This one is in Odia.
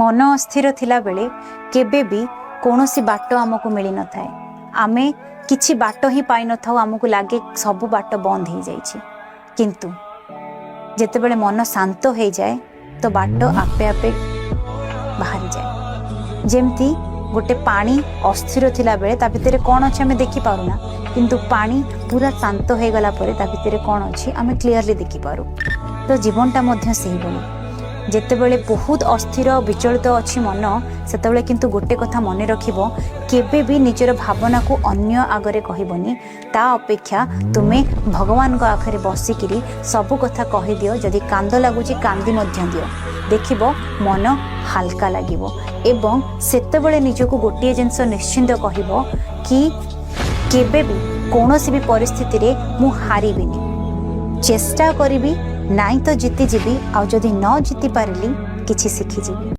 ମନ ଅସ୍ଥିର ଥିଲାବେଳେ କେବେ ବି କୌଣସି ବାଟ ଆମକୁ ମିଳିନଥାଏ। ଆମେ କିଛି ବାଟ ହିଁ ପାଇନଥାଉ, ଆମକୁ ଲାଗେ ସବୁ ବାଟ ବନ୍ଦ ହେଇଯାଇଛି। କିନ୍ତୁ ଯେତେବେଳେ ମନ ଶାନ୍ତ ହେଇଯାଏ, ତ ବାଟ ଆପେ ଆପେ ବାହାରିଯାଏ। ଯେମିତି ଗୋଟେ ପାଣି ଅସ୍ଥିର ଥିଲାବେଳେ ତା ଭିତରେ କ'ଣ ଅଛି ଆମେ ଦେଖିପାରୁନା, କିନ୍ତୁ ପାଣି ପୁରା ଶାନ୍ତ ହେଇଗଲା ପରେ ତା ଭିତରେ କ'ଣ ଅଛି ଆମେ କ୍ଲିଅରଲି ଦେଖିପାରୁ। ତ ଜୀବନଟା ମଧ୍ୟ ସେଇଭଳି। ଯେତେବେଳେ ବହୁତ ଅସ୍ଥିର, ବିଚଳିତ ଅଛି ମନ, ସେତେବେଳେ କିନ୍ତୁ ଗୋଟେ କଥା ମନେ ରଖିବ, କେବେ ବି ନିଜର ଭାବନାକୁ ଅନ୍ୟ ଆଗରେ କହିବନି। ତା ଅପେକ୍ଷା ତୁମେ ଭଗବାନଙ୍କ ଆଗରେ ବସିକିରି ସବୁ କଥା କହିଦିଅ। ଯଦି କାନ୍ଦ ଲାଗୁଛି, କାନ୍ଦି ମଧ୍ୟ ଦିଅ। ଦେଖିବ, ମନ ହାଲକା ଲାଗିବ ଏବଂ ସେତେବେଳେ ନିଜକୁ ଗୋଟିଏ ଜିନିଷ ନିଶ୍ଚିନ୍ତ କହିବ କି କେବେ ବି କୌଣସି ବି ପରିସ୍ଥିତିରେ ମୁଁ ହାରିବିନି। ଚେଷ୍ଟା କରିବି, ନାଇଁ ତ ଜିତିଯିବି, ଆଉ ଯଦି ନ ଜିତି ପାରିଲି, କିଛି ଶିଖିଯିବି।